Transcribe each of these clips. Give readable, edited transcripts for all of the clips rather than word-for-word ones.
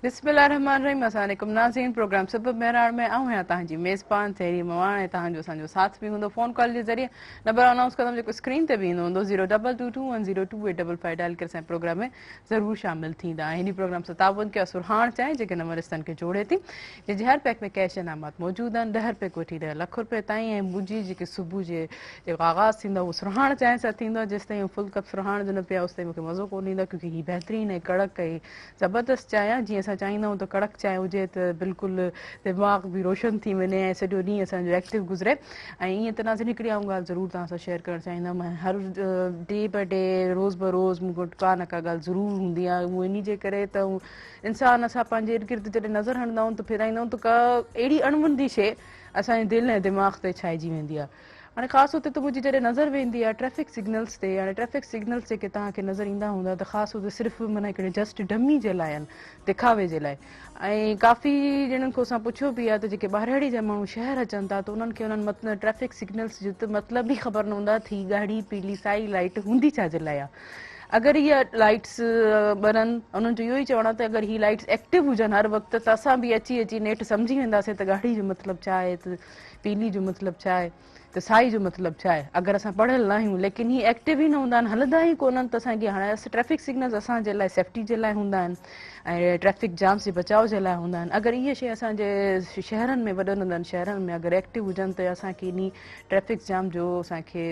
بسم الله الرحمٰن الرحيم السلام عليڪم ناظرين پروگرام سبب مهراڻ ۾ آئون آهيان توهان جي ميزبان سهري مواڻ ۽ توهان جو اسان جو ساٿ به هوندو فون ڪال جي ذريعي نمبر انائونس ڪندم جيڪو اسڪرين تي به ايندو هوندو zero double two two one zero two eight double five dial ڪري اسان پروگرام ۾ ضرور شامل ٿيندا ۽ هن پروگرام سان تعاون ڪيو سرهاڻ چانهه جيڪي نون رشتن کي جوڙي ٿي جنهن جي هر پيڪ ۾ ڪيش انعامات موجود آهن 10 روپيه کان وٺي 10 لک روپيه تائين ۽ منهنجي جيڪي صبح جي جيڪو آغاز ٿيندو آهي اهو سرهاڻ چانهه سان ٿيندو آهي جيستائين فل ڪپ سرهاڻ جو نه پيا اوستائين مونکي مزو ڪونه ايندو آهي ڪيونڪه هي بهترين ۽ ڪڙڪ ۽ زبردست چانهه آهي جيئن اسان چاهيندا آهيون ته ڪڙڪ چانهه هجي ته بلڪل دماغ به روشن ٿي وڃي ۽ سڄو ڏينهن اسان جو ايڪٽو گذري ۽ ائين ته ناظرين هڪڙي آئون ڳالهه ضرور توهان سان شيئر ڪرڻ چاهيندم ۽ هر ڊي بي ڊي روز به روز مون وٽ ڪا نه ڪا ڳالهه ضرور هوندي آهي اهو انهي جي ڪري ته انسان اسان پنهنجي ارد گرد جڏهن نظر هڻندا آهيون ته ڦيرائيندا آهيون ته ڪا اهڙي اڻوندي شيء اسان جي دل ۽ دماغ تي ڇائجي ويندي آهي هاڻي خاص طور تي ته منهنجي جڏهن نظر ويندي آهي ٽريفڪ سگنلز تي هاڻي ٽريفڪ سگنلز جيڪي توهان کي نظر ايندا هوندا ته خاص طور تي صرف معنيٰ هڪڙي جسٽ ڊمي جي لاء آهن دکاوي جي لاء ۽ ڪافي ڄڻن کان اسان پڇيو به آهي ته جيڪي ٻهراڙي جا ماڻهو شهر اچن ٿا ته انهن کي انهن ٽريفڪ سگنلز جو ته مطلب ئي خبر نه هوندو آهي ته هي ڳاڙهي پيلي سائي لائيٽ هوندي ڇا جي لاء آهي اگر اها لائيٽس ٻرن انهن جو اهو ئي چوڻ آهي ته اگر هي لائيٽس ايڪٽو هجن هر وقت ته اسان به اچي اچي نيٺ سمجهي وينداسين ته ڳاڙهي جو مطلب ڇا آهي ته پيلي جو مطلب ڇا آهي ته سائي جو مطلب ڇا آهي اگر اسان پڙهيل نه آهيون ليڪن هي ايڪٽو ئي نه هوندا آهن هلندا ئي ڪونهن ته اسان کي هاڻي ٽريفڪ سگنلز اسان جي لاء سيفٽي جي لاء هوندا آهن ۽ ٽريفڪ جامس جي بچاء جي لاء هوندا آهن اگر اهي شيء اسان جي شهرن ۾ وڏن وڏن شهرن ۾ اگر ايڪٽو هجن ته اسان کي انهي ٽريفڪ جام جو اسان کي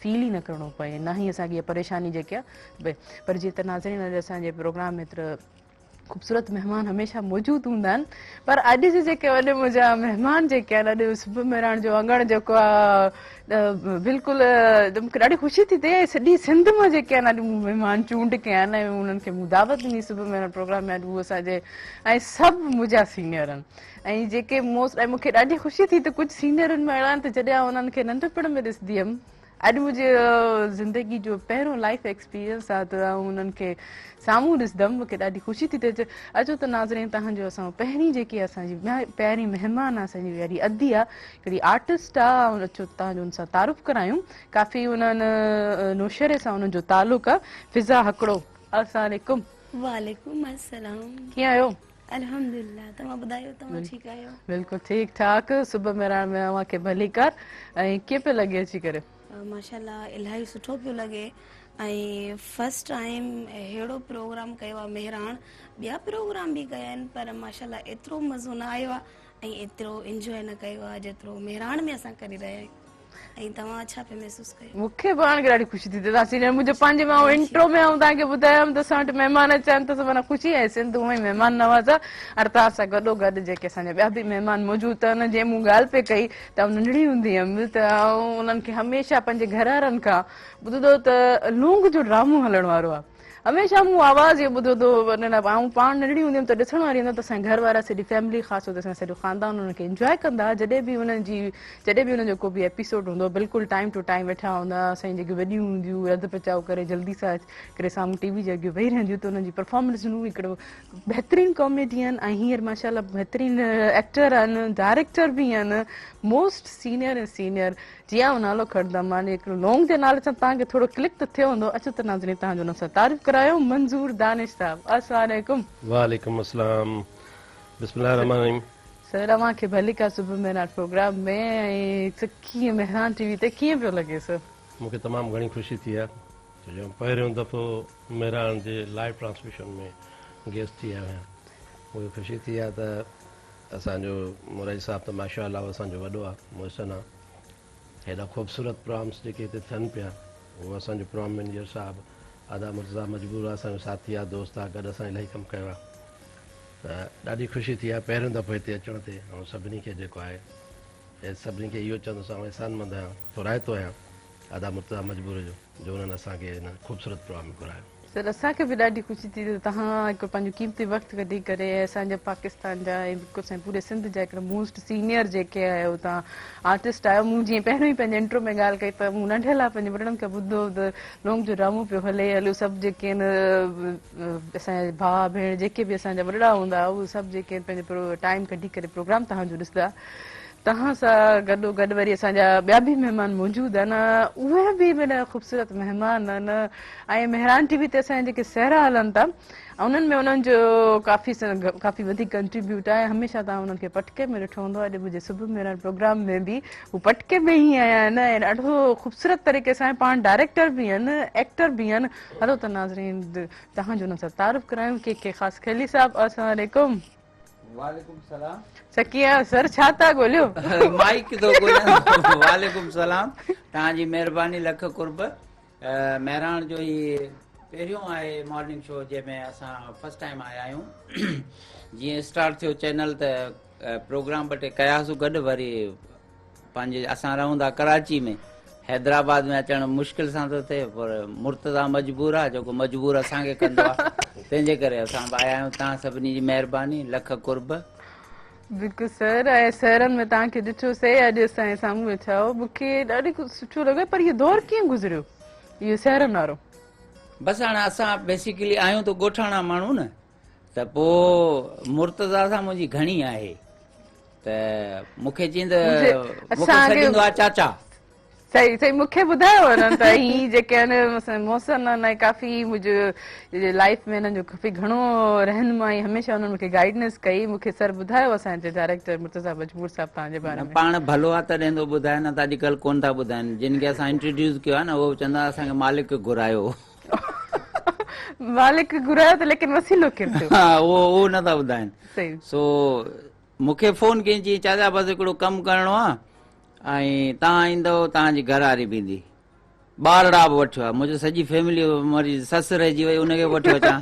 فيل ئي نه ڪرڻو پئي نه ئي اسان کي اها پريشاني جيڪي آهي پر جيئن ته ناظرين اڄ اسان جي پروگرام ۾ ته خوبصورت مهمان هميشه موجود هوندا آهن پر اڄ جي جيڪي وڏي منهنجا مهمان جيڪي آهن اڄ صبح مهراڻ جو اڱڻ جيڪو آهي بلڪل مونکي ڏاڍي خوشي ٿي ٿئي سڄي سنڌ مان جيڪي آهن اڄ مون مهمان چونڊ ڪيا آهن ۽ انهن کي مون دعوت ڏني صبح مهراڻ پروگرام ۾ اڄ هو اسان جي ۽ سڀ منهنجا سينيئر آهن ۽ جيڪي موسٽ ۽ مونکي ڏاڍي خوشي ٿي ته ڪجهه سينيئرن ۾ اهڙا آهن ته جڏهن آئون انهن کي ننڍپڻ ۾ ڏسندي هيم اڄ منهنجي زندگي جو پهريون لائف ايڪسپيرينس آ ته آئون انهن کي سامهون ڏسندم مون کي ڏاڍي خوشي ٿي ٿئي اچو ته ناظرين تهان جو اسان پهرين جيڪي اسان جي پهرين مهمان آ اسان جي پياري ادي آ هڪڙي آرٽسٽ آ اچو تهان جو ان سان تعارف ڪرايون ڪافي انهن نوشهري سان انهن جو تعلق آ فضا هڪڙو السلام عليڪم. وعليڪم السلام. ڪيئن آهيو؟ الحمدلله توهان ٻڌايو توهان ٺيڪ آهيو؟ بلڪل ٺيڪ ٺاڪ صبح مهراڻ ۾ اوهان کي ڀليڪار ۽ ڪيئن پيو لڳي اچي ڪري؟ ماشاءالله الاهي سٺو پيو لڳي ۽ فرسٽ ٽائيم اهڙو پروگرام ڪيو آهي مهراڻ ٻيا پروگرام به ڪيا آهن پر ماشاءالله ايترو مزو نه آيو آهي ۽ ايترو انجوائي نه ڪيو آهي جيترو مهراڻ ۾ اسان ڪري رهيا آهيون ۽ توهان ڇا پيا محسوس ڪيو؟ مون کي پاڻ کي ڏاڍي خوشي ٿي ته توهان سينيئر منهنجو پنهنجي مان انٽرو ۾ آئون توهان کي ٻڌايم ته اسان وٽ مهمان اچن ته معنيٰ خوشي ۽ سنڌ هونئن ئي مهمان نواز آهي ۽ توهان سان گڏو گڏ جيڪي اسان جا ٻيا به مهمان موجود آهن جنهن مون ڳالهه پئي ڪئي ته آئون ننڍڙي هوندي هيم ته آئون انهن کي هميشه پنهنجي گهر وارن کان ٻڌندو ته لونگ جو ڊرامو هلڻ وارو آهي هميشه مون آواز اهو ٻڌو ته نه آئون پاڻ ننڍڙي هوندي هيم ته ڏسڻ واري هوندي هيم ته اسان جا گهر وارا سڄي فيملي خاص طور تي اسان جو سڄو خاندان انهن کي انجواء ڪندا هئا جڏهن به انهن جي جڏهن به انهن جو ڪو به ايپيسوڊ هوندو هو بلڪل ٽائيم ٽو ٽائيم ويٺا هوندا هئا اسان جي جيڪي وڏيون هونديون هيون رڌ پچاء ڪري جلدي سان ڪري سامهون ٽي وي جي اڳيون ويهي رهنديون ته انهن جي پرفارمنس هڪڙو بهترين ڪاميڊين ۽ هينئر ماشاء الله بهترين ايڪٽر آهن ڊائريڪٽر به آهن موسٽ سينيئر ۽ سينيئر جي آئون نالو کڻندم معني هڪڙو لونگ جي نالي سان توهان کي ٿورو ڪلڪ ته ٿيو هوندو اچو ته ناظرين توهان جو ان سان تعارف ڪرايو منظور دانش صاحب السلام عليڪم. وعليڪم السلام بسم الله الرحمن الرحيم. سر اوهان کي ڀليڪار صبح مهراڻ پروگرام ۾ ۽ ڪيئن مهراڻ ٽي وي تي ڪيئن پيو لڳي سر. مون کي تمام گهڻي خوشي ٿي آهي ڇو جو پهريون دفعو مهراڻ جي لائيو ٽرانسميشن ۾ گيسٽ ٿي آيو آهيان مون کي خوشي ٿي آهي ته اسان جو مورائي صاحب ته ماشاء الله اسان جو وڏو آ محسن آ هيڏا خوبصورت پروگرامس جيڪي هتي ٿين پيا اهو اسان جو پروگرام مئنيجر صاحب ادا مرتضيٰ مجبور آ اسان جو ساٿي آ دوست آ گڏ اسان الاهي ڪم ڪيو آ ته ڏاڍي خوشي ٿي آ پهريون دفعو هتي اچڻ تي ۽ سڀني کي جيڪو آهي سڀني کي اهو چوندس آئون احسان مند آهيان ٿورائتو آهيان ادا مرتضيٰ مجبور جو جو انهن اسان کي هن خوبصورت پروگرام ۾ گهرايو. سر اسان کي به ڏاڍي خوشي ٿي ته توهان هڪ پنهنجو قيمتي وقت ڪڍي ڪري اسان جا پاڪستان جا ۽ بلڪل اسان جي پوري سنڌ جا هڪڙا موسٽ سينيئر جيڪي آهيو توهان آرٽسٽ آهيو مون جيئن پهريون ئي پنهنجي انٽرو ۾ ڳالهه ڪئي ته مون ننڍي لاء پنهنجي وڏڙن کان ٻڌو ته لونگ جو ڊرامو پيو هلي هليو سڀ جيڪي آهن اسان جا ڀاء ڀيڻ جيڪي به اسان جا وڏڙا هوندا اهي سڀ جيڪي آهن پنهنجو ٽائيم ڪڍي ڪري پروگرام توهان جو ڏسندا. توهان سان گڏو گڏ وري اسان جا ٻيا به مهمان موجود آهن، اهي به معنيٰ خوبصورت مهمان آهن ۽ مهراڻ ٽي وي تي اسان جا جيڪي سهرا هلن ٿا انهن ۾ انهن جو ڪافي ڪافي وڌيڪ ڪنٽريبيوٽ آهي. هميشه توهان انهن کي پٽڪي ۾ ڏٺو هوندو، اڄ منهنجي صبح مهراڻ پروگرام ۾ به هو پٽڪي ۾ ئي آيا آهن ۽ ڏاڍو خوبصورت طريقي سان پاڻ ڊائريڪٽر به آهن، ايڪٽر به آهن. هلو ته ناظرين توهان جو انهن سان تعارف ڪرايون. ڪي ڪي خاصخيلي صاحب السلام عليڪم. وعليڪم السلام. سڪيا سر ڇا ٿا ڳوليو؟ مائيڪ ٿو ڳوليان. وعليڪم السلام، توهان جي مهرباني، لک قرب. مهراڻ جو هي پهريون آهي مارننگ شو جنهن ۾ اسان فرسٽ ٽائيم آيا آهيون. جيئن اسٽارٽ ٿيو چينل ته پروگرام ٻه ٽي ڪياسون گڏ، وري پنهنجي اسان رهون ٿا ڪراچي ۾، حيدرآباد ۾ اچڻ مشڪل سان ٿو ٿئي، پر مرتضيٰ مجبور آ جيڪو مجبور اسان کي ڪندو آ، تنهن جي ڪري اسان به آيا آهيون. توهان سڀني جي مهرباني، لک قرب. بلڪل سر، ۽ سهرن ۾ توهان کي ڏٺو سي اڄ اسان جي سامهون ويٺا آهيو، مون کي ڏاڍو سٺو لڳو. پر اهو دور ڪيئن گذريو اهو سهرن وارو؟ بس هاڻي اسان بيسيڪلي آهيون ته ڳوٺاڻا ماڻهو نه، ته پوء مرتضيٰ سان منهنجي گهڻي آهي ته مون کي چئين ته مون کي سڏيندو آهي چاچا. صحيح صحيح، مون کي ٻڌايو هنن ته هي جيڪي آهن مثلا محسن آهن ۽ ڪافي منهنجو لائف ۾ هنن جو ڪافي گهڻو رهنمائي، هميشه هنن مون کي گائيڊنس ڪئي. مون کي سر ٻڌايو اسان جي ڊائريڪٽر مرتضيٰ مجبور صاحب توهان جي باري ۾. پاڻ ڀلو آهي تڏهن ٿو ٻڌائي، نه ته اڄڪلهه ڪونه ٿا ٻڌائين. جن کي اسان انٽروڊيوس ڪيو آهي نه اهي به چوندا اسان کي مالڪ گهرايو. مالڪ گهرايو ته ليڪن وسيلو ڪير ٿيو؟ ها اهو نه ٿا ٻڌائين. سو مون کي فون ڪيائين، چيائين چاچا بس هڪڙو ڪم ڪرڻو آهي ۽ توهان ايندؤ، توهان جي گهر واري به ايندي، ٻارڙا به وٺيو آ. منهنجو سڄي فيملي مري سس رهجي وئي، ان کي به وٺيو اچان؟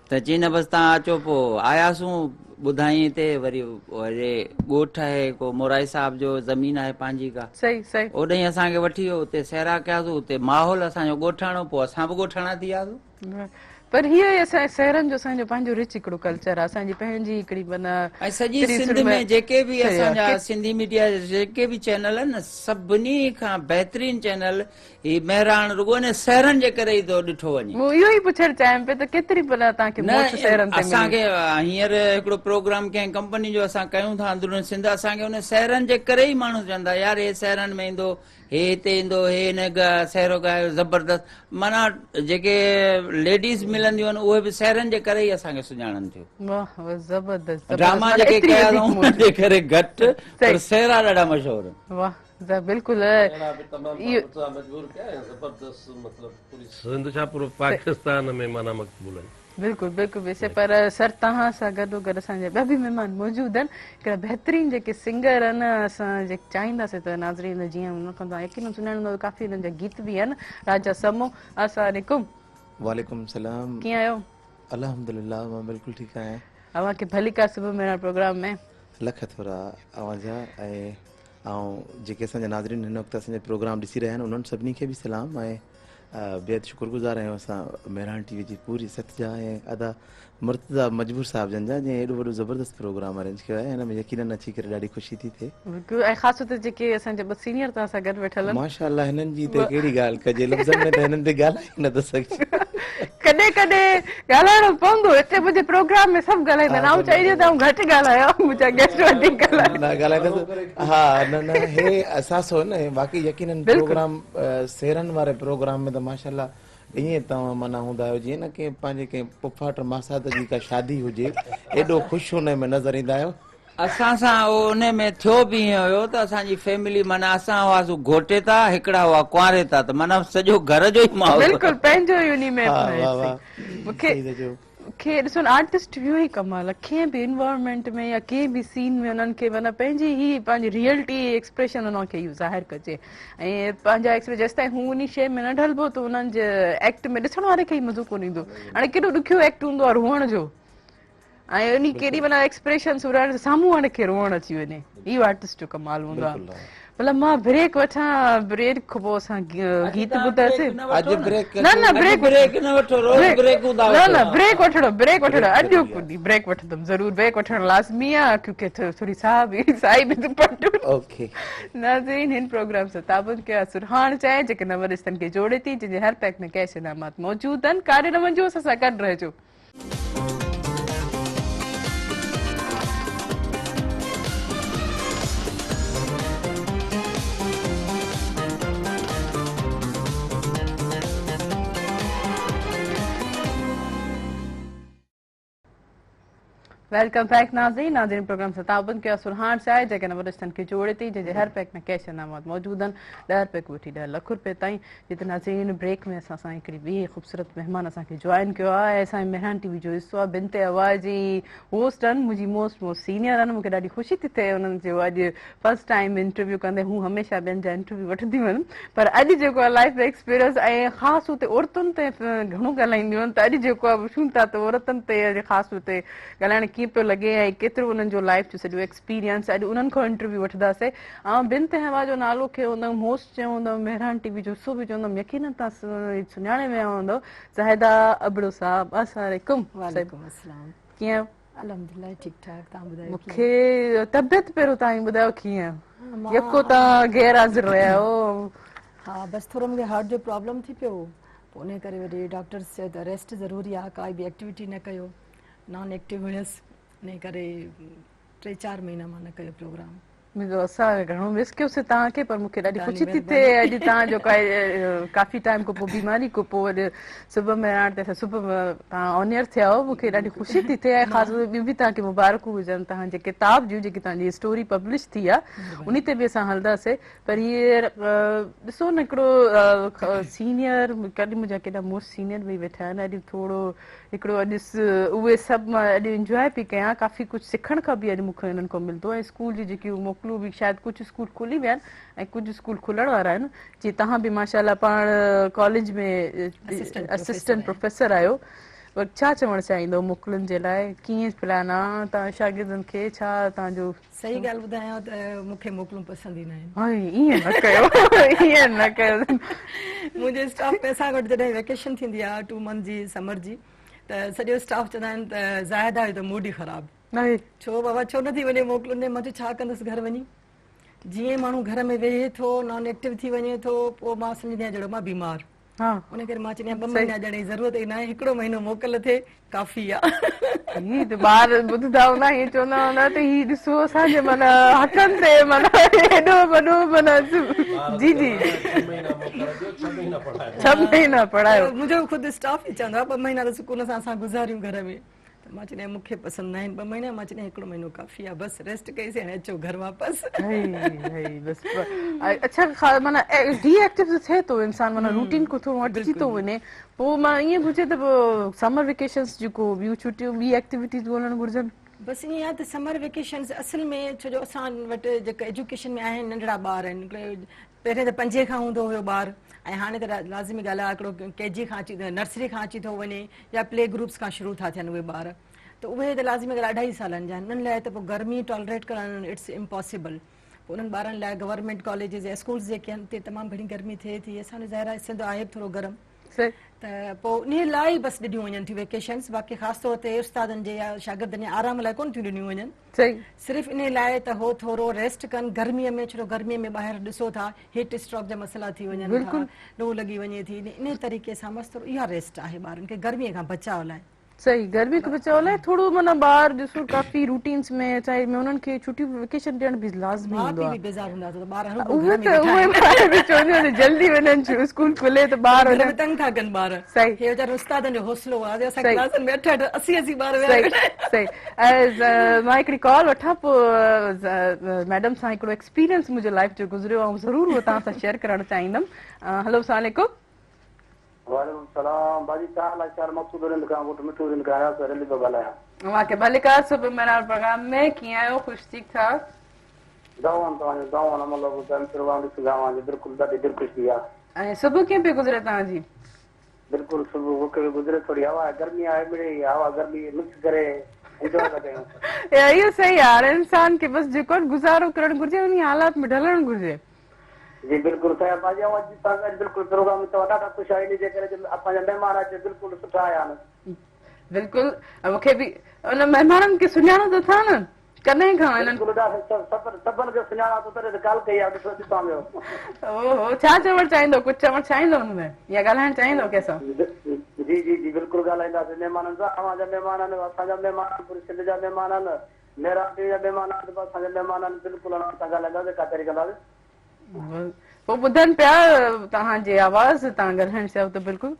ته چيائين نه بس توهان اچو. پوء آياسون، ٻڌائين هتي وري وري ڳوٺ آهي ڪو مورائي صاحب جو زمين آهي پنهنجي ڪا، صحيح صحيح، اوڏانهن اسان کي وٺي ويو، اتي سهرا ڪياسون، اتي ماحول اسان جو ڳوٺاڻو، پوء اسان به ڳوٺاڻا ٿي وياسون. پر هي اسان جي سهرن جو اسان جو پنهنجو رچ هڪڙو ڪلچر آهي، اسان جي پنهنجي هڪڙي معنيٰ ۽ سڄي سنڌ ۾ جيڪي به اسان جا سنڌي ميڊيا جا جيڪي به چينل آهن نه، سڀني کان بهترين چينل هي مهراڻ رڳو ان سهرن جي ڪري ئي ٿو ڏٺو وڃي. مون اهو ئي پڇڻ چاهيم پئي ته ڪيتري معنيٰ توهان کي نه موٽ سهرن تي اسان ملي؟ کي هينئر هڪڙو پروگرام ڪنهن ڪمپني جو اسان ڪيون ٿا اندرون سنڌ، اسان کي ان سهرن جي ڪري ئي ماڻهو چون ٿا يار هي سهرن ۾ ايندو، هي هتي ايندو، هي هن سهرو ڳايو زبردست، معنيٰ جيڪي ليڊيز ملنديون آهن اهي به سهرن جي ڪري ئي اسان کي سڃاڻن ٿيون. واه واه زبردست زبردست، ڊراما معنيٰ جيڪي ايتري ڪيا وڌيڪ اٿئون موٽ. انهن جي ڪري گهٽ، پر سهرا ڏاڍا مشهور آهن. واه بلڪل سهرا به تمام مرتضيٰ مجبور ڪيا ۽ زبردست، مطلب پوري سنڌ ڇا پورو پاڪستان ۾ معنيٰ مقبول آهن. بلڪل بلڪل بيشڪ. پر سر توهان سان گڏو گڏ اسان جا ٻيا به مهمان موجود آهن، هڪڙا بهترين جيڪي سنگر آهن، اسان جي چاهينداسين ته ناظرين جيئن انهن کان توهان يقينن سڃاڻيندا ته ڪافي انهن جا گيت به آهن. راجا سمو السلام عليڪم. وعليڪم السلام. ڪيئن آهيو؟ الحمدلله مان بلڪل ٺيڪ آهيان. اوهان کي ڀليڪار صبح مهراڻ پروگرام ۾. لک ٿورا اوهان جا ۽ آئون جيڪي اسان جا ناظرين هن وقت اسان جو پروگرام ڏسي رهيا آهن انهن سڀني کي به سلام ۽ بيحد شڪر گذار آهيون اسان مهراڻ ٽي وي جي پوري سٿ جا ۽ ادا مرتضيٰ مجبور صاحب جن جا جنهن ايڏو وڏو زبردست پروگرام ارينج ڪيو آهي هن ۾ يقينن اچي ڪري ڏاڍي خوشي ٿي ٿئي. بلڪل ۽ خاص طور تي جيڪي اسان جا ٻه سينيئر توهان سان گڏ ويٺل آهن. ماشاء الله هنن جي ته ڪهڙي ڳالهه ڪجي لفظن ۾ ته هنن تي ڳالهائي نه ٿو سگهجي. ڪڏهن ڪڏهن ڳالهائڻو پوندو هتي منهنجي پروگرام ۾ سڀ ڳالهائيندا آهن آئون چاهيندي ته آئون گهٽ ڳالهايان منهنجا گيسٽ وڌيڪ ڳالهائين. نه ڳالهائيندس ها نه نه هي اثاثو آهي نه باقي يقينن پروگرام سيرن واري پروگرام ۾ ته ماشاء الله ائين توهان معنيٰ هوندا آهيو جيئن نه ڪنهن پنهنجي ڪنهن پڦاٽ ماسات جي ڪا شادي هجي ايڏو خوش ان ۾ نظر ايندا آهيو. اسان سان اهو انهي ۾ ٿيو به ائين هيو ته اسان جي فيملي معنيٰ اسان هئاسون گهوٽيتا هڪڙا هئا ڪنواريتا ته معنيٰ سڄو گهر جو ئي ماحول هيو. بلڪل پنهنجو ئي انهي ۾ ها واه واه مونکي صحيح ٿا چئو. کي ڏسو نه آرٽسٽ اهو ئي ڪم آهي ڪنهن به انوائرمينٽ ۾ يا ڪنهن به سين ۾ انهن کي معنيٰ پنهنجي ئي پنهنجي ريئلٽي ايڪسپريشن انهن کي اهو ظاهر ڪجي ۽ پنهنجا ايڪسپريشن جيستائين هو انهي شيء ۾ نه ڍلبو ته انهن جي ايڪٽ ۾ ڏسڻ واري کي ئي مزو ڪونه ايندو. هاڻي ڪيڏو ڏکيو ايڪٽ هوندو آهي روئڻ جو ۽ انهي ڪيڏي معنيٰ ايڪسپريشن سورائڻ سامهون واري کي روئڻ اچي وڃي اهو آرٽسٽ جو ڪمال هوندو آهي. ڀلا مان بريڪ وٺان بريڪ کان پوء اسان گيت ٻڌاسين. اڄ بريڪ نه نه بريڪ بريڪ نه وٺو روز بريڪون ٿا نه نه بريڪ وٺڻو بريڪ وٺڻو اڄ ڪو بريڪ وٺندم ضرور بريڪ وٺڻ لازمي آ ڪيونڪه ٿوري ساهه به سائي به پٽ. اوڪي ناظرين هن پروگرام سان تعاون ڪيو آهي سرهاڻ چانهه جيڪي نون رشتن کي جوڙي ٿي جنهن جي هر پيڪ ۾ ڪيش انعامات موجود آهن ڪاري نه وڃجو اسان سان گڏ رهجو. Welcome back ناظرين ناظرين پروگرام سان تعاون ڪيو سرهاڻ چاء جيڪا نون رشتن کي جوڙي ٿي جنهن جي هر پيڪ ۾ ڪيش انعامات موجود آهن 10 رپئي کان وٺي 10 لک رپئي تائين جتي ناظرين بريڪ ۾ اسان سان هڪڙي ٻي خوبصورت مهمان اسان کي جوائن ڪيو آهي ۽ اسان جي مهراڻ ٽي وي جو حصو آهي بنت هوا جي هوسٽ آهن منهنجي موسٽ موسٽ سينيئر آهن مونکي ڏاڍي خوشي ٿي ٿئي انهن جو اڄ فرسٽ ٽائيم انٽرويو ڪندي هو هميشه ٻين جا انٽرويو وٺنديون آهن پر اڄ جيڪو آهي لائف ايڪسپيرينس ۽ خاص طور تي عورتن تي گهڻو ڳالهائينديون آهن ته اڄ جيڪو آهي پڇون ٿا ته عورتن تي اڄ خاص طور تي ڳالهائڻ ڪيئن پيو لڳي ۽ ڪيترو انهن جو لائف جو سڄو ايڪسپيرينس اڄ انهن کان انٽرويو وٺنداسي آئون بنت حوا جو نالو کنيو هوندم هوسٽ چيو هوندم مهراڻ ٽي وي جو حصو به چوندم يقينن تان سڃاڻي ويا هوندو زاهده ابڙو صاحب السلام عليڪم وعليڪم السلام ڪيئن آهيو؟ الحمدلله ٺيڪ ٺاڪ تان ٻڌايو مون کي طبيعت پهريون تان ئي ٻڌايو ڪيئن يڪو تان غير حاضر رهيا آهيو. ها بس ٿورو مون کي هارٽ جو پرابلم ٿي پيو پوء ان ڪري وري ڊاڪٽرس چيو ته ريسٽ ضروري آهي ڪائي به ايڪٽيوٽي نه ڪيو نان ايڪٽيو هيس ان ڪري 3 4 مهينا مان نه ڪيو پروگرام. منهنجو اسان گهڻو مس ڪيوسي توهان کي پر مونکي ڏاڍي خوشي ٿي ٿئي اڄ توهان جو ڪافي ٽائيم کان پوء بيماري کان پوء اڄ صبح مهراڻ تي اسان صبح توهان آن ايئر ٿيا آهيو مونکي ڏاڍي خوشي ٿي ٿئي ۽ خاص طور ٻيون به توهان کي مبارڪون هجن توهان جي ڪتاب جون جيڪي توهان جي اسٽوري پبلش ٿي آهي انهي تي به اسان هلنداسي پر هي ڏسو نه هڪڙو سينيئر ڪڏهن منهنجا ڪيڏا موسٽ سينيئر به ويٺا آهن اڄ ٿورو هڪڙو اڄ اهي سڀ مان اڄ انجواء پئي ڪيان ڪافي ڪجهه سکڻ کان به اڄ مون کي انهن کان ملندو ۽ اسڪول جي جيڪيون موڪلون به شايد ڪجهه اسڪول کلي ويا آهن ۽ ڪجهه اسڪول کلڻ وارا آهن جي توهان به ماشاء الله پاڻ ڪاليج ۾ اسسٽنٽ پروفيسر آهيو پر ڇا چوڻ چاهيندو موڪلن جي لاء ڪيئن پلان آ توهان شاگردن کي ڇا توهان جو صحيح ڳالهه ٻڌايان ته مون کي موڪلون پسند ئي ناهن. هائي ائين نه ڪيو ائين نه ڪيو. منهنجي اسٽاف ۾ اسان وٽ جڏهن ويڪيشن ٿيندي آهي 2 منٿ جي سمر جي ته سڄو اسٽاف چوندا آهن ته زاهده جو ته موڊ ئي خراب. ڇو بابا ڇو نه ٿي وڃي موڪلن ڏي مان چيو ڇا ڪندس گهر وڃي جيئن ماڻهو گهر ۾ ويهي ٿو نان ايڪٽو ٿي وڃي ٿو پوء مان سمجهندي آهيان جهڙو مان بيمار. ان ڪري مان چوندي آهيان 2 مهينا ڏيڻ جي ضرورت ئي ناهي هڪڙو مهينو موڪل ٿئي ڪافي آ. هي ته ٻار ٻڌندا هوندا هي چوندا هوندا ته هي ڏسو اسان جي معنيٰ حقن تي معنيٰ هيڏو وڏو معنيٰ جي جي 6 مهينا موڪل ڏيو 6 مهينا پڙهايو 6 مهينا پڙهايو. منهنجو خود اسٽاف ئي چوندو آهي 2 مهينا ته سڪون سان اسان گذاريون گهر ۾ ته مان چوندي آهيان مون کي پسند ناهن 2 مهينا مان چوندي آهيان هڪڙو مهينو ڪافي آهي بس ريسٽ ڪئي سين هاڻي اچو گهر واپس. هي هي بس اڇا معنيٰ ڊي ايڪٽو ته ٿئي ٿو انسان معنيٰ روٽين کان ٿورو هٽجي ٿو وڃي پوء مان ائين گهرجي ته پوء سمر ويڪيشنس جيڪو ٻيون ڇٽيون ٻي ايڪٽيوٽيز ڳولڻ گهرجن. بس ائين آهي ته سمر ويڪيشنس اصل ۾ ڇو جو اسان وٽ جيڪا ايجوڪيشن ۾ آهن ننڍڙا ٻار آهن پهرين ته پنجين کان هوندو هيو ٻار ۽ هاڻي ته لازمي ڳالهه آهي هڪڙو ڪي جي کان اچي نرسري کان اچي ٿو وڃي يا پلي گروپس کان شروع ٿا ٿين اهي ٻار ته اهي ته لازمي ڳالهه اڍائي سالن جا آهن انهن لاء ته پوء گرمي ٽالريٽ ڪرڻ it's impossible پوء انهن ٻارن لاء گورنمينٽ ڪاليجز يا اسڪولز جيڪي آهن اتي تمام گهڻي گرمي ٿئي ٿي اسان جو ظاهر آهي سنڌ آهي به ٿورو گرم ته پوء انهي لاء ئي بس ڏنيون وڃن ٿيون ويڪيشنس باقي خاص طور تي استادن جي يا شاگردن جي آرام لاء ڪونه ٿيون ڏنيون وڃن صرف انهي لاء ته هو ٿورو ريسٽ ڪن گرمي ۾ ڇو گرمي ۾ ٻاهر ڏسو ٿا هيٽ اسٽروڪ جا مسئلا ٿي وڃن ٿا لو لڳي وڃي ٿي انهي طريقي سان بس ٿورو اها ريسٽ آهي ٻارن کي گرمي کان بچاء لاء. صحيح گرمي کان بچاء لاء ٿورو معنيٰ ٻار ڏسو ڪافي روٽينس ۾ چاهي ۾ انهن کي ڇٽيون ويڪيشن ڏيڻ به لازمي ماء هوندو پيء آهي به بيزار هوندا ته ٻار هر اهي گهر ۾ ته ويٺا اهي آهن ماء به چونديون آهن جلدي وڃن اسڪول کلي ته ٻار گهر ۾ وڃن تنگ ٿا ڪن ٻار صحيح هي ويچارن استادن جو حوصلو آهي اسان صحيح ڪلاسن ۾ 8 8 80 80 ٻار ويا صحيح ويٺا آهن. صحيح مان هڪڙي ڪال وٺان پوء ميڊم سان هڪڙو ايڪسپيرينس منهنجو لائف جو گذريو آئون ضرور اهو توهان سان شيئر ڪرڻ چاهيندم هلو السلام عليڪم. وعليڪم السلام باجي ڇا حال آهي شهر مقصود رند کان ڳوٺ مٺو رند کان رياست رند پيو ڳالهايان. اوهان کي ڀليڪار صبح مهراڻ پروگرام ۾ ڪيئن آهيو خوش ٺيڪ ٺاڪ. دعوان توهان جو دعوان عمل ابو ٽائيم پروگرام ڏسندا اوهان جو بلڪل ڏاڍي دل خوش ٿي آ. ۽ صبح ڪيئن پئي گذري توهان جي. بلڪل صبح بک به گذري ٿوري هوا گرمي آهي مڙئي هوا گرمي مڪس ڪري انجواء ٿا ڪيون. اهو صحيح آهي هاڻي انسان کي بس جيڪو گذارو ڪرڻ گهرجي انهي حالات ۾ ڍلڻ گهرجي. جي بلڪل سائين باجي اوهان جي سان گڏ بلڪل پروگرام ۾ توهان ڏاڍا خوش آهيو انهي جي ڪري جو اسان جا مهمان اچ بلڪل سٺا آيا آهن. بلڪل مون کي به ان مهمانن کي سڃاڻو ته اٿا نه ڪڏهن کان انهن بلڪل ڏاڍا سڀ سڀن کي سڃاڻان ٿو تڏهن ته ڪال ڪئي آهي ڏسو ڏسان پيو. اوهو ڇا چوڻ چاهيندو ڪجهه چوڻ چاهيندو ان ۾ يا ڳالهائڻ چاهيندو ڪنهن سان. جي جي جي بلڪل ڳالهائينداسين مهمانن سان اوهان جا مهمان آهن اسان جا مهمان آهن پوري سنڌ جا مهمان آهن ميرا ٽي جا مهمان آهن ته اسان جا مهمان آهن بلڪل انهن سان ڳالهائينداسين ڪچهري ڪنداسين. پوء ٻڌن پيا توهان جي آواز توهان ڳالهائڻ چاهيو ته بلڪل.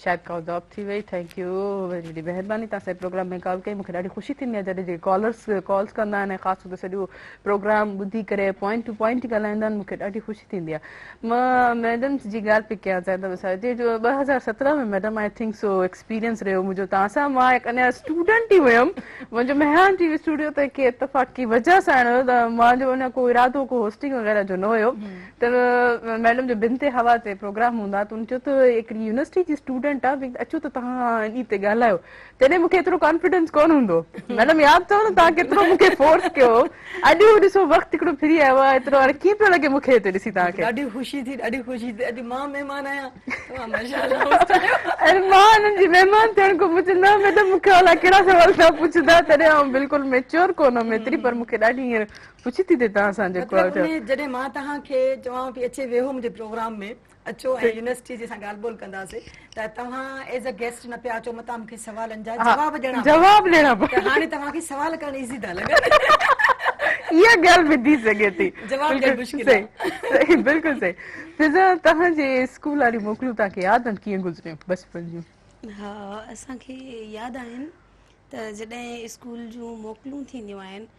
شايد ڪال ڊراپ ٿي وئي. Thank you وڏي وڏي مهرباني توهان سان پروگرام ۾ ڪال ڪئي مونکي ڏاڍي خوشي ٿيندي آهي جڏهن جيڪي ڪالرس ڪالز ڪندا آهن ۽ خاص طور تي سڄو پروگرام ٻڌي ڪري پوائنٽ ٽو پوائنٽ ڳالهائيندا آهن مونکي ڏاڍي خوشي ٿيندي آهي مان ميڊم جي ڳالهه پئي ڪيان زاهده وسايو جي جو 2017 ۾ madam I think so experience رهيو منهنجو توهان سان مان هڪ اڃا اسٽوڊنٽ ئي هيم منهنجو مهراڻ ٽي وي اسٽوڊيو تي ڪي اتفاق ڪي وجه سان آڻيو ته منهنجو اڃا ڪو ارادو ڪو هوسٽنگ وغيره جو نه هيو ته ميڊم جو بنت هوا تي پروگرام هوندا ته ان چيو ته هڪڙي يونيورسٽي جي اسٽوڊنٽ آ اچو ته توهان انهي تي ڳالهايو تڏهن مونکي ايترو ڪانفيڊنس ڪونه هوندو ميڊم ياد اٿو نه توهان ڪيترو مونکي فورس ڪيو هو اڄ هو ڏسو وقت هڪڙو ڦري آيو آ ايترو هاڻي ڪيئن پيو لڳي مونکي هتي ڏسي توهان کي ڏاڍي خوشي ٿي ڏاڍي خوشي ٿي اڄ مان مهمان آهيان توهان ماشاءالله هوسٽ آهيو ۽ مان انهن جي مهمان ٿيڻ کان پڇ نه ميڊم مونکي الائي ڪهڙا سوال توهان پڇندا تڏهن آئون بلڪل ميچور ڪونه هيم ايتري پر مونکي ڏاڍي هينئر خوشي ٿي ٿئي توهان سان جيڪو مطلب انهي جڏهن مان توهان کي چوان پئي اچي ويهو منهنجي پروگرام ۾ اچو ۽ يونيورسٽي جي سان ڳالهه ٻولهه ڪنداسي ته توهان ايز ا گيسٽ نه پيا اچو متان مونکي سوالن جا جواب ڏيڻا جواب ڏيڻا پون ته هاڻي توهان کي سوال ڪرڻ ايزي ٿا لڳن. اها ڳالهه به ٿي سگهي ٿي. جواب ڏيڻ مشڪل آهي. صحيح بلڪل صحيح. فضا توهان جي اسڪول واريون موڪلون توهان کي ياد آهن ڪيئن گذريون بچپن جون؟ ها اسان کي ياد آهن ته جڏهن اسڪول جون موڪلون ٿينديون آهن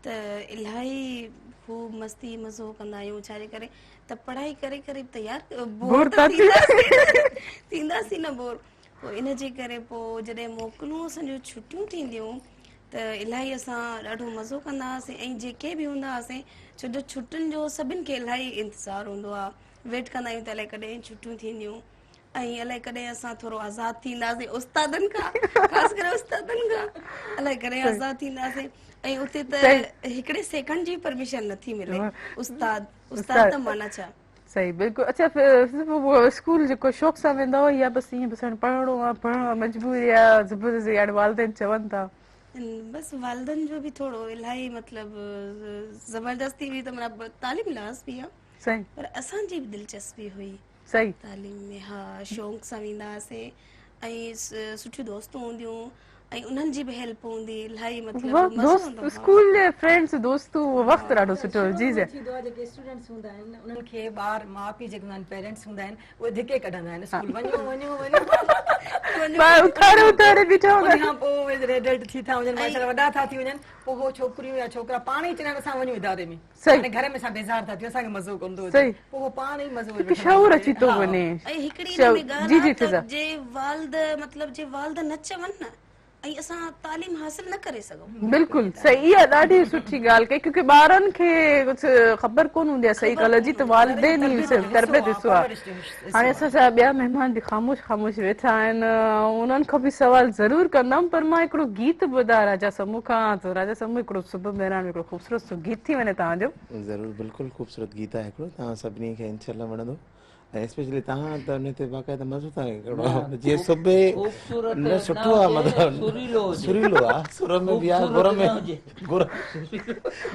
ته الاهي خوب مستي مزو ڪندا آهيون ڇا جي ڪري ته پڙهائي ڪري ڪري ته يار بور ته ٿينداسين نه بور پوء ان جي ڪري پوء جڏهن موڪلون اسان جون ڇٽيون ٿينديون ته الاهي اسان ڏاڍو مزو ڪندا هئاسين ۽ جيڪي به هوندا هئاسين ڇو جو ڇٽين جو سڀن کي الاهي انتظار هوندو آهي ويٽ ڪندا آهيون ته الائي ڪڏهن ڇٽيون ٿينديون ۽ الائي ڪڏهن اسان ٿورو آزاد ٿينداسين استادن کان خاص ڪري استادن کان الائي ڪڏهن آزاد ٿينداسين ۽ اتي ته هڪڙي سيڪنڊ جي پرميشن نٿي ملي استاد استاد ته معنيٰ ڇا. صحيح بلڪل اچها اسڪول جيڪو شوق سان ويندا هئا يا بس ائين بس هاڻي پڙهڻو آ پڙهڻو آ مجبوري آ زبردستي هاڻي والدين چون ٿا. بس والدن جو به ٿورو الاهي مطلب زبردستي هئي ته معنيٰ تعليم لازمي آ صحيح پر اسان جي به دلچسپي هئي صحيح. تعليم ۾ ها شوق سان ويندا هئاسين ۽ سٺيون دوستون هونديون ۽ انهن جي به هيلپ هوندي الاهي مطلب مزو دوست ايندو هو. اسڪول جي فرينڊس دوستون اهو وقت ڏاڍو سٺو هو جي جي. ٿيندو آهي جيڪي اسٽوڊنٽس هوندا آهن انهن کي ٻار ماء پيء جيڪي هوندا آهن پيرنٽس هوندا آهن اهي ڌڪي ڪڍندا آهن اسڪول وڃو وڃو وڃو ٻار اٿاري اٿاري بيٺا هوندا ان کان پوء اهي جڏهن ايڊلٽ ٿي ٿا وڃن ماشاءالله وڏا ٿا ٿي وڃن پوء هو ڇوڪريون يا ڇوڪرا پاڻ ئي چوندا آهن اسان وڃون اداري ۾ صحيح. هاڻي گهر ۾ اسان بيزار ٿا ٿيون اسان کي مزو ڪونه ٿو اچي صحيح. پوء هو پاڻ ئي مزو هڪ شعور اچي ٿو وڃي. ۽ هڪڙي ان شعور ۾ ڳالهه جي جي آ ته فضا. جي والد مطلب جي والد نه چون نه ۽ اسان تعليم حاصل نه ڪري سگهون. بلڪل صحيح اها ڏاڍي سٺي ڳالهه ڪئي ڪيونڪه ٻارن کي ڪجهه خبر ڪونه هوندي آهي صحيح غلط جي ته والدين ئي تربيت حصو آهي. هاڻي اسان جا ٻيا مهمان به خاموش خاموش ويٺا آهن انهن کان به سوال ضرور ڪندم پر مان هڪڙو گيت ٻڌان راجا سمو کان ته راجا سمو هڪڙو صبح مهراڻ ۾ هڪڙو خوبصورت سو گيت ٿي وڃي توهان جو. ضرور بلڪل خوبصورت گيت آهي هڪڙو توهان سڀني کي انشاء الله وڻندو ۽ اسپيشلي توهان ته ان تي باقاعده مزو ٿا ڪرو جي صبح نه سٺو آهي مطلب سريلو آهي سر ۾ به آهي گر ۾ گر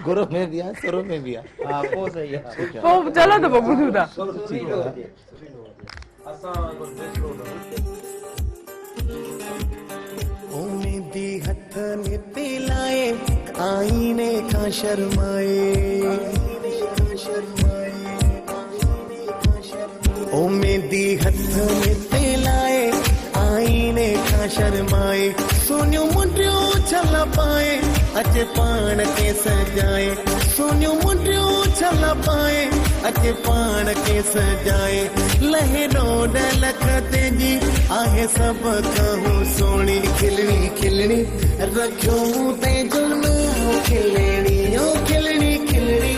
گر ۾ به آهي سر ۾ به آهي ها پوء صحيح آهي پوء چلو ته پوء ٻڌون ٿا. سريلو هجي اسان وانگر بيسرو نه هجي. اميدي هٿ نتي لائي آئيني کان شرمائي اميدي هٿ نتي لائي آئيني کان شرمائي سونيون منڊيون ڇلا پائي اچي پاڻ کي سجائي سونيون منڊيون ڇلا پائي اچي پاڻ کي سجائي لهي ڏوڍ لک تنهنجي آهي سڀ کان سهڻي کلڻي کلڻي رکيو مون تنهنجو نانء کلڻي او کلڻي کلڻي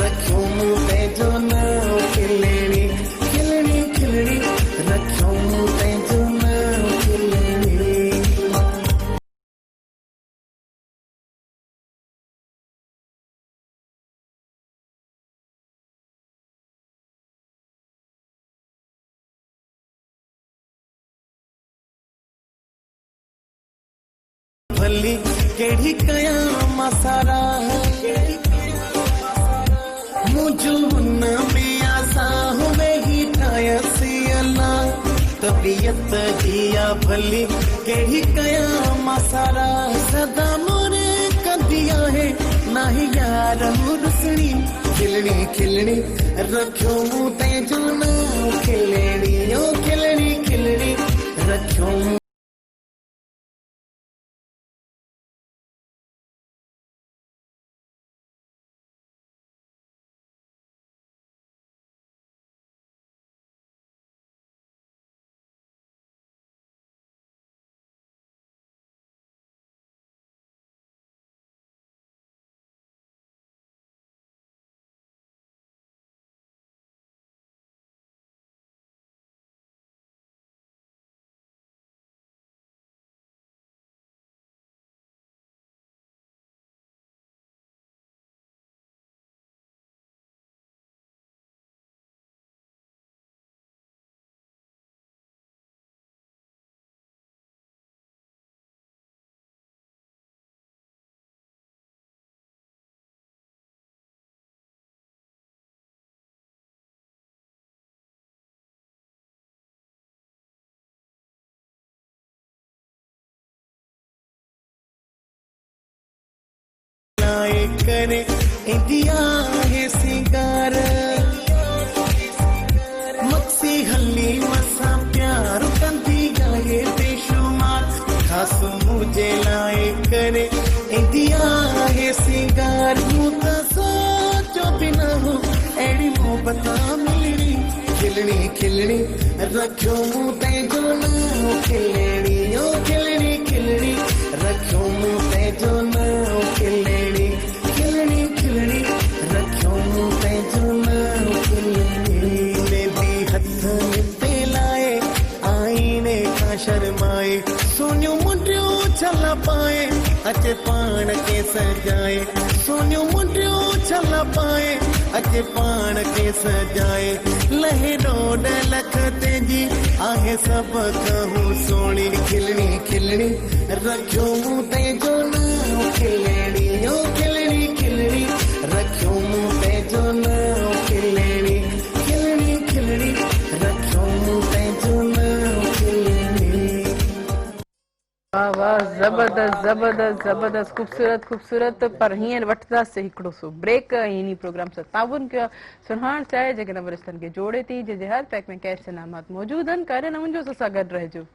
رکيو مون تنهنجو نانء کلڻي کلڻي کلڻي رکيو مون تنهنجو نانء کلڻي. ڀلي ڪهڙي ڪيان مان ساراهه منهنجو ان ۾ آسان ويهي ٺاهيس الله طبيعت جي آ ڀلي ڪهڙي ڪيان مان ساراهه سدا موري ڪندي آهي ناهي يار هو رسڻي کلڻي کلڻي رکيو مون تنهنجو نانء کلڻي او کلڻي کلڻي. रखियो लाए करे ईंदी आहे सिंगार मक्सी हली मसां प्यार कंदी आहे बेशुमार ख़ासि मुंहिंजे लाइ करे ईंदी आहे सिंगार मूं त सोचो बि न हो अहिड़ी मोहबत मिलणी खिलणी खिलणी रखियो मूं तंहिंजो नाम खिलणी ओ खिलणी खिलणी रखियो मूं तंहिंजो नाम खिलणी खिलणी खिलणी रखियो मूं तंहिंजो नाम खिलणी मेहंदी हथनि ते लाए आईने खां शर्माए सोनियूं मुंडियूं छला पाए अचे पाण खे सजाए सोनियूं मुंडियूं छला पाए अचे पाण खे सजाए लहे रोड लख तंहिंजी आहे सभ खां सोणी खिलणी खिलणी रखियो मूं तंहिंजो नाम खिलणी ओ खिलणी खिलणी रखियो मूं तंहिंजो नाम खिलणी खिलणी खिलणी रखियो मूं तंहिंजो नाम खिलणी। वाह वाह, ज़बरदस्त ज़बरदस्त ज़बरदस्त, ख़ूबसूरत ख़ूबसूरत। पर हींअर वठंदासीं हिकिड़ो सो ब्रेक ऐं इन प्रोग्राम सां ताउन कयो सुरहाण चाहे जेके नंबर रिश्तनि खे जोड़े थी, जंहिंजे हर पैक में कैश इनामात मौजूद आहिनि। करे न वञिजो, असां गॾु रहिजो।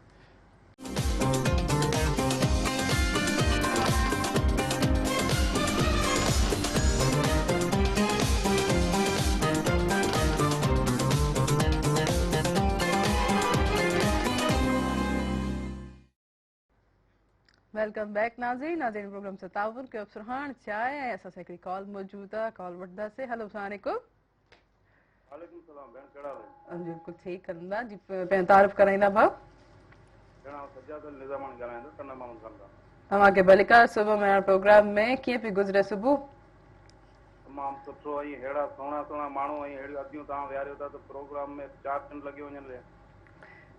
Welcome back नाज़रीन। नाज़रीन प्रोग्राम सां ताउन कयो सुरहाण चाहे ऐं असां सां हिकिड़ी कॉल मौजूदु आहे, कॉल वठंदासीं। हेलो, अस्सलाम वालेकुम। वालेकुम सलाम भेण, कहिड़ा हाल? बिल्कुलु ठीकु कंदा जी, पंहिंजो तारुफ़ कराईंदा भाउ? भेण, आउं सज्जाद अली निज़ामाणी ॻाल्हायां थो, टंडा मामूद खान खां। तव्हांखे भलिकार सुबुह में प्रोग्राम में। कीअं पई गुज़रे सुबुह? तमामु सुठो ऐं अहिड़ा सुहिणा सुहिणा माण्हू ऐं अहिड़ियूं अदियूं तव्हां विहारियो था त प्रोग्राम में चार चंड लॻी वञनि।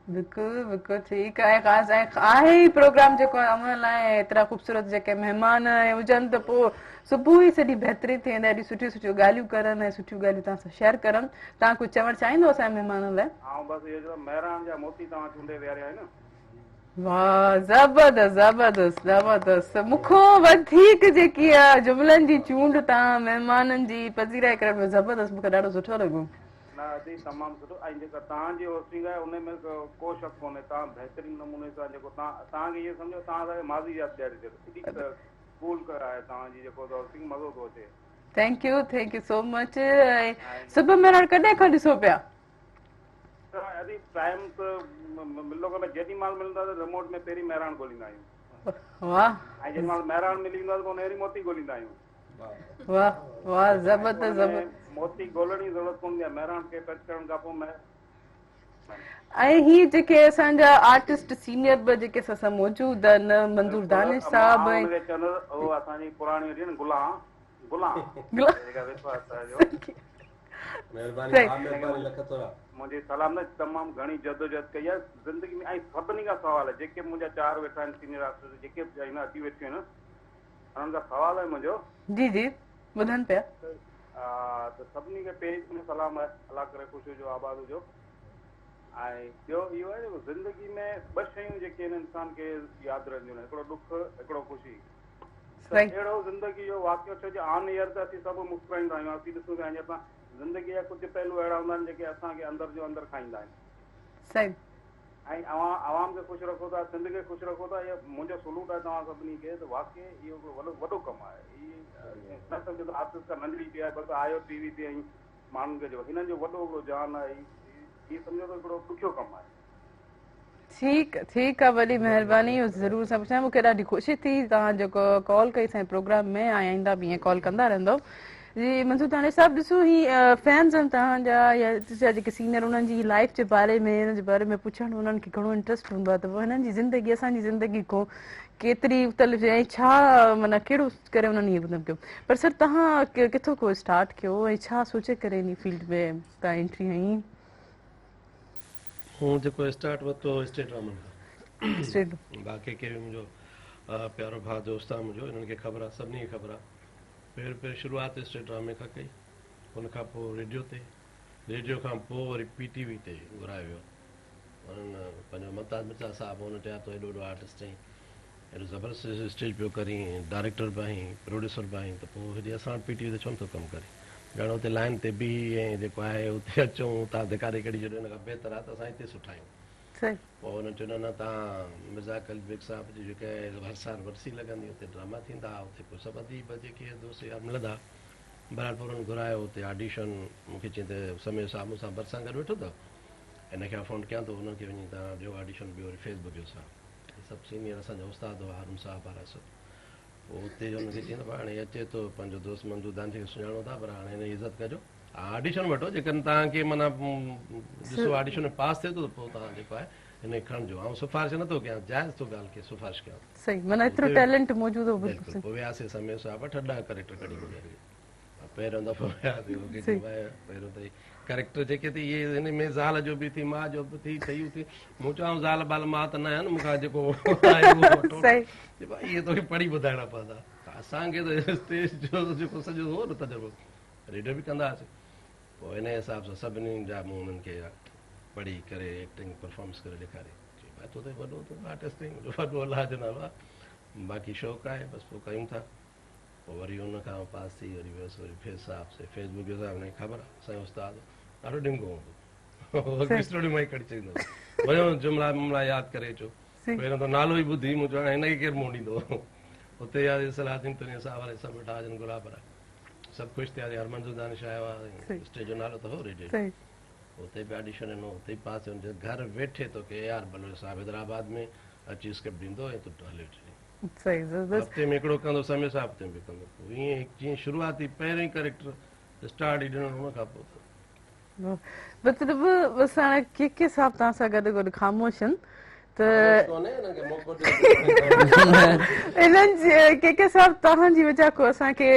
बिल्कुलु बिल्कुलु ठीकु आहे। ख़ासि ऐं आहे ई प्रोग्राम जेको अव्हां लाइ एतिरा ख़ूबसूरत जेके महिमान हुजनि त पोइ सुबुह ई सॼी बहितरीन थी वेंदी, एॾियूं सुठियूं सुठियूं ॻाल्हियूं करनि ऐं सुठियूं ॻाल्हियूं तव्हां सां शेयर करनि। तव्हां कुझु चवणु चाहींदो असांजे महिमाननि लाइ? आउं बसि इहो चवंदुमि, महिराण जा मोती तव्हां चूंडे विहारिया आहिनि। वाह, ज़बरदस्त ज़बरदस्त ज़बरदस्त। मूंखां वधीक जेकी आहे जुमलनि जी चूंड तव्हां महिमाननि जी पज़ीराई करण में ज़बरदस्त, मूंखे ॾाढो सुठो लॻो। न अदी, तमामु सुठो। ऐं जेका तव्हांजी होस्टिंग आहे उन में को शक कोन्हे, तव्हां बहितरीन नमूने सां जेको तव्हां तव्हांखे इहो सम्झो तव्हां असांखे माज़ी यादि ॾियारे छॾियो, एॾी कूल आहे तव्हांजी जेको होस्टिंग, मज़ो थो अचे। Thank you, thank you so much. ऐं सुबुह महिराण कॾहिं खां ॾिसो पिया? अदी, टाइम त मिलंदो कोन्हे, जेॾी महिल मिलंदो आहे त रिमोट में पहिरीं महिराण ॻोल्हींदा आहियूं। वाह। ऐं जेॾी महिल महिराण मिली वेंदो आहे त पोइ पहिरीं मोती ॻोल्हींदा आहियूं। वाह वाह, ज़बरदस्त ज़बरदस्त। मोती ॻोल्हण जी ज़रूरत कोन आहे, महिराण खे टच करण खां पोइ। ऐं ही जेके असांजा आर्टिस्ट सीनियर बि जेके असां सां मौजूदु आहिनि, मंज़ूर दानिश साहब ऐं हुनखे चवंदुसि, उहो असांजी पुराणी हुजी न गुलां गुलां जेका विश्वास आहे जो महिरबानी, महिरबानी, लख थोरा। मुंहिंजी सलाम न, तमामु घणी जदोजहद कई आहे ज़िंदगी में। ऐं सभिनी खां सवाल आहे, जेके मुंहिंजा चार वेठा आहिनि सीनियर आर्टिस्ट, जेके बि आहिनि अची वेठियूं आहिनि, हुननि खां सवाल आहे मुंहिंजो। जी जी, ॿुधनि पिया। त सभिनी खे पहिरीं सलाम आहे, अलाह करे ख़ुशि हुजो, आबाद हुजो। ऐं ॿियो इहो आहे जेको ज़िंदगी में ॿ शयूं जेके आहिनि इंसान खे यादि रहंदियूं आहिनि, हिकिड़ो ॾुख, हिकिड़ो ख़ुशी। त अहिड़ो ज़िंदगी जो वाक़ियो थियो जो ऑन एयर त असीं सभु मुस्कुराईंदा आहियूं, असीं ॾिसूं पिया हींअर ज़िंदगी जा कुझु पहलू अहिड़ा हूंदा आहिनि जेके असांखे अंदरि जो अंदरि खाईंदा आहिनि। सही। ۽ اوهان عوام کي خوش رکو ٿا، سنڌ کي خوش رکو ٿا، اهو منهنجو سلوٽ آهي توهان سڀني کي ته واقعي اهو هڪڙو وڏو وڏو ڪم آهي. هي نه سمجهو ته آرٽسٽ ڪا ننڍڙي شيء آهي بس آيو ٽي وي تي ۽ ماڻهن کي جو هنن جو وڏو هڪڙو جان آهي هي سمجهو ته هڪڙو ڏکيو ڪم آهي. ٺيڪ ٺيڪ آ وڏي مهرباني ضرور سان پڇان مونکي ڏاڍي خوشي ٿي توهان جيڪو ڪال ڪئي سائين پروگرام ۾ ۽ آئنده به ائين ڪال ڪندا رهندو جي منصور دانش صاحب ڏسو هي فينز آهن توهان جا يا جيڪي سينئر انهن جي لائف جي باري ۾ انهن جي باري ۾ پڇڻ انهن کي گهڻو انٽرسٽ هوندو آهي ته هنن جي زندگي اسان جي زندگي کان ڪيتري مختلف ۽ ڇا معنيٰ ڪهڙو ڪري انهن هي مطلب ڪيو پر سر توهان ڪٿو کان اسٽارٽ ڪيو ۽ ڇا سوچي ڪري انهي فيلڊ ۾ توهان انٽري هنئي؟ مون جيڪو اسٽارٽ ورتو هو اسٽيج ڊرامن کان باقي ڪي به منهنجو پيارو ڀاء دوست آهي منهنجو انهن کي خبر آهي سڀني کي خبر آهي پهريون پهريون شروعات اسٽيج ڊرامي کان ڪئي ان کان پوء ريڊيو تي ريڊيو کان پوء وري پي ٽي وي تي گهرايو ويو انهن پنهنجو ممتاز مرزا صاحب هن چيا تون ايڏو وڏو آرٽسٽ آهين ايڏو زبردست اسٽيج پيو ڪرين ڊائريڪٽر به آهين پروڊيوسر به آهين ته پوء هيڏي اسان وٽ پي ٽي وي تي ڇو نٿو ڪم ڪرين ڄڻ اتي لائين تي بيهي ۽ جيڪو آهي اتي اچون اتان ڌڪا ڏئي ڪڍي ڇڏيو ان کان بهتر آهي ته اسان هتي سٺا آهيون. پوء هنن چيو نه نه توهان مرزا قليچ بيگ صاحب جي جيڪا هر سال ورسي لڳندي اتي ڊراما ٿيندا اتي پوء سڀ اديب جيڪي دوست يار ملندا بهرحال پوء انهن گهرايو اتي آڊيشن مون کي چيائين ته سميع صاحب مون سان ڀرسان گڏ ويٺو اٿو ان کي آئون فون ڪيان ٿو انهن کي وڃي توهان ڏيو آڊيشن ٻيو وري فيض ٻگهيو صاحب هي سڀ سينيئر اسان جا استاد هئا هارون صاحب وارا سڀ پوء اتي جو انهن کي چيائين ته ڀاء هاڻي اچي ٿو پنهنجو دوست منظور دانش کي سڃاڻو ٿا پر هاڻي هن جي عزت ڪجو آڊيشن وٺو جيڪڏهن توهان کي معنيٰ ڏسو آڊيشن ۾ پاس ٿئي ٿو ته پوء توهان جيڪو آهي هن کي کڻجو آئون سفارش نٿو ڪيان جائز ٿو ڳالهه کي سفارش ڪيان صحيح معنيٰ ايترو ٽيلنٽ موجود هو بلڪل پوء وياسي سميع صاحب وٽ 8 10 ڪريڪٽر ڪڍي موڪليا پهريون دفعو وياسي مون کي چيو ڀائي پهريون ته ڪريڪٽر جيڪي ٿي اهي هن ۾ زال جو به ٿي ماء جو به ٿي ٺهي ٿي مون چيو آئون زال بال ماء ته نه آهيان مون کان جيڪو آهي اهو وٺو چي ڀائي اهي توکي پڙهي ٻڌائڻا پوندا اسان کي ته اسٽيج جو جيڪو سڄو هو نه تجربو ريڊيو به ڪندا هئاسين پوء ان حساب سان سڀني جا مون انهن کي پڙهي ڪري ايڪٽنگ پرفارمنس ڪري ڏيکاري چي ڀائي تو ته وڏو تون آرٽسٽ آهين وڏو الله جو نالو آهي باقي شوق آهي بس پوء ڪيون ٿا پوء وري ان کان پاس ٿي وري ويس وري فيض صاحب سي فيض ٻگهيو صاحب هن کي خبر آهي اسان جو استاد ڏاڍو ڊنگو هوندو هو پسٽول مان ئي ڪڍي ڇڏيندو هو وڃو جملا مملا ياد ڪري اچو پهريون ته نالو ئي ٻڌي مون چيو هاڻي هن کي ڪير منهن ڏيندو اتي يار صلاح الدين تنيو صاحب وارا سڀ ويٺا هجن گلاب وارا سڀ خوش ٿيا يار منظور دانش آيو آهي اسٽيج جو نالو ته هو ريڊيو اتي به آڊيشن ڏنو اتي به پاس ٿيو گهر ويٺي توکي اي آر بلوچ صاحب حيدرآباد ۾ اچي اسڪرپٽ ڏيندو ۽ تون هليو اچجين صحيح زبردست. هفتي ۾ هڪڙو ڪندو سميع صاحب هفتي ۾ ٻيو ڪندو پوء ائين جيئن شروعاتي پهرين ڪريڪٽر اسٽارٽ ئي ڏنو ان کان پوء ته. مطلب بس هاڻي ڪي ڪي صاحب توهان سان گڏ گڏ خاموش آهن ته خاموش ڪونهي انهن کي موقعو ڏيو انهن جي ڪي ڪي صاحب توهان جي وجه کان اسان کي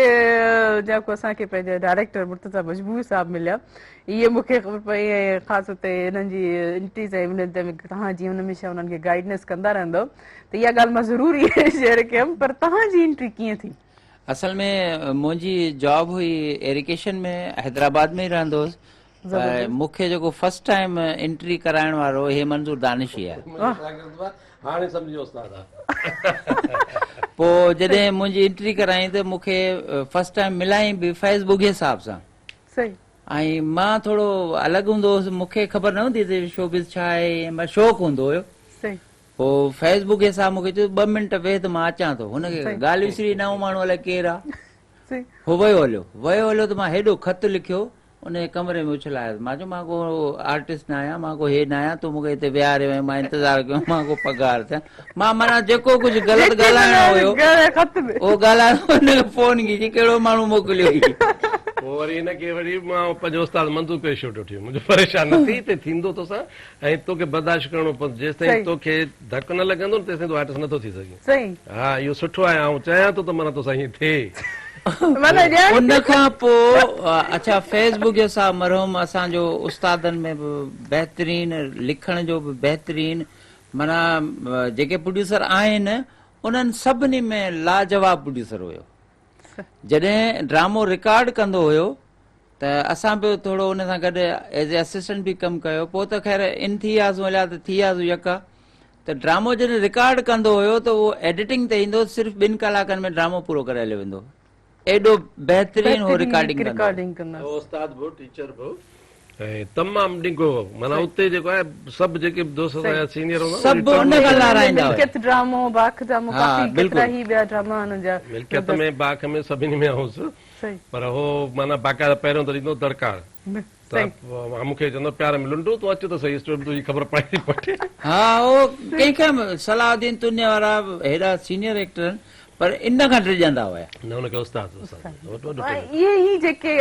جا کو اسان کي پنهنجا ڊائريڪٽر مرتضيٰ مجبور صاحب مليا اهي مون کي خبر پئي ۽ خاص طور تي انهن جي انٽريز ۽ انهن تي توهان جيئن هميشه انهن کي گائيڊنس ڪندا رهندو ته اها ڳالهه مان ضرور شيئر ڪيم پر توهان جي انٽري ڪيئن ٿي؟ اصل ۾ منهنجي جاب هئي ايريگيشن ۾ حيدرآباد ۾ ئي رهندو هوس پر مون کي جيڪو فرسٽ ٽائيم انٽري ڪرائڻ وارو هي منظور دانش ئي آهي. هاڻي سمجهي استاد آ. پوء جڏهن منهنجي انٽري ڪرائين ته مون کي فرسٽ ٽائيم ملائين به فيض ٻگهي صاحب سان. صحيح. ۽ مان ٿورو الڳ هوندو هوس مون کي خبر نه هوندي ته شوبز ڇا آهي ۽ شوق هوندو هيو. صحيح. پوء فيض ٻگهي صاحب مون کي چيو ٻه منٽ ويهه ته مان اچان ٿو. هن کي ڳالهه وسري نئون ماڻهو الائي ڪير آ. هو ويو هليو. ويو هليو ته مان هيڏو خط لکيو ان جي ڪمري ۾ اڇلايس. مان چيو مان ڪو آرٽسٽ نه آهيان، مان ڪو هي نه آهيان، تون مون کي هتي ويهاريو آهين، مان انتظار ڪيو مان ڪو پگهار ٿيان. مان معنيٰ جيڪو ڪجهه غلط ڳالهائڻو هيو اهو ڳالهايو هن کي فون ڪئي چي ڪهڙو ماڻهو موڪليو هي. پوء وري هن کي وري مان پنهنجو استاد منظور قريشي وٽ وٺي ويم. منهنجو پريشان نه ٿي هتي ٿيندو توسان. ۽ توکي برداشت ڪرڻو پوندو جيستائين توکي ڌڪ نه لڳندو نه تيستائين تون آرٽسٽ نٿو ٿي سگهين. ها اهو سٺو آهي آئون چاهيان ٿو ته معنيٰ توسان ائين ٿئي. ان کان پوء اڇا فيض ٻگهيو صاحب مرحوم اسان جو استادن ۾ به بهترين لکڻ جو به بهترين معنيٰ جيڪي پروڊيوسر آهن انهن سڀني ۾ لاجواب پروڊيوسر هيو جڏهن ڊرامو رڪارڊ ڪندو هيو ته اسان به ٿورو ان سان گڏ ايز اي اسسٽنٽ به ڪم ڪيو پوء ته خير ان ٿي وياسون هليا ته ٿي وياسون يڪا ته ڊرامو جڏهن رڪارڊ ڪندو هيو ته اهو ايڊيٽنگ تي ايندو صرف ٻن ڪلاڪن ۾ ڊرامو پورو ڪري هليو ويندو ايڏو بهترين هو رڪارڊنگ ڪندو هو. استاد به ٽيچر به ۽ تمام ڊگهو هو معنيٰ اتي جيڪو آهي سڀ جيڪي به دوست اسان جا سينيئر هوندا سڀ ان کان لارائيندا هيا. ملڪيت ڊرامو باک ڊرامو ڪافي ڪيترا هي ٻيا ڊراما انهن جا ملڪيت ۾ باک ۾ سڀني ۾ هوس پر هو معنيٰ باقاعده پهريون ته ڏيندو دڙڪا ته مون کي چوندو پيار ۾ لنڊو تون اچ ته سهي اسٽوڊيو ۾ تنهنجي خبر پئي ٿي پٽي. ها هو ڪنهن کي به صلاح الدين تنيي وارا هيڏا سينيئر ايڪٽر آهن پر ان کان ڊڄندا هيا. نه ان کي استاد استاد وڏو ۽ اهي ئي جيڪي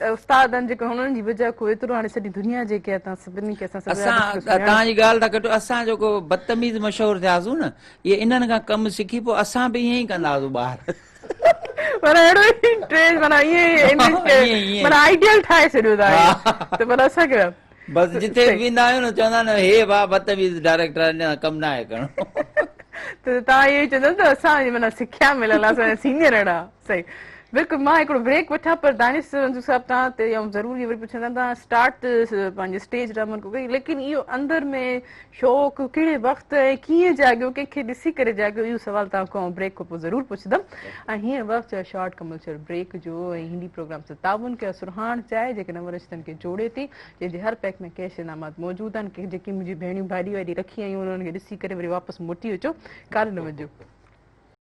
استاد آهن جيڪي هنن جي وجه کان ايترو هاڻي سڄي دنيا جيڪي آهي تان سڀني کي اسان سڀ اسان توهان جي ڳالهه ٿا ڪٽيو اسان جيڪو بدتميز مشهور ٿياسون نه اهي انهن کان ڪم سکي پوء اسان به ائين ئي ڪندا هئاسون ٻاهر. پر اهڙو ئي ٽرينڊ معنيٰ ائين ئي معنيٰ آئيڊيل ٺاهي ڇڏيو اٿا ته معنيٰ اسان کي بس جتي به ويندا آهيون نه چوندا آهن هي ڀاء بدتميز ڊائريڪٽر آهي ان سان ڪم ناهي ڪرڻو. ته توهان اهو ئي چوندو ته اسان جي معنيٰ سکيا مليل آهي اسان جا سينيئر اهڙا صحيح بلڪل مان هڪڙو بريڪ وٺان پر دانش منظور صاحب توهان تي آئون ضرور اهو وري پڇندم توهان اسٽارٽ پنهنجي اسٽيج ڊرامن کان ڪئي ليڪن اهو اندر ۾ شوق ڪهڙي وقت ۽ ڪيئن جاڳيو ڪنهن کي ڏسي ڪري جاڳيو اهو سوال توهان کان آئون بريڪ کان پوء ضرور پڇندم ۽ هينئر وقت آهي شارٽ ڪمرشل بريڪ جو ۽ هندي پروگرام سان تعاون ڪيو سرهاڻ چانهه جيڪي نون رشتن کي جوڙي ٿي جنهن جي هر پيڪ ۾ ڪيش انعامات موجود آهن جيڪي منهنجي ڀيڻيون ڀاڄي واڄي رکي آيون انهن کي ڏسي ڪري وري واپس موٽي اچو ڪاڏي نه وڃجو.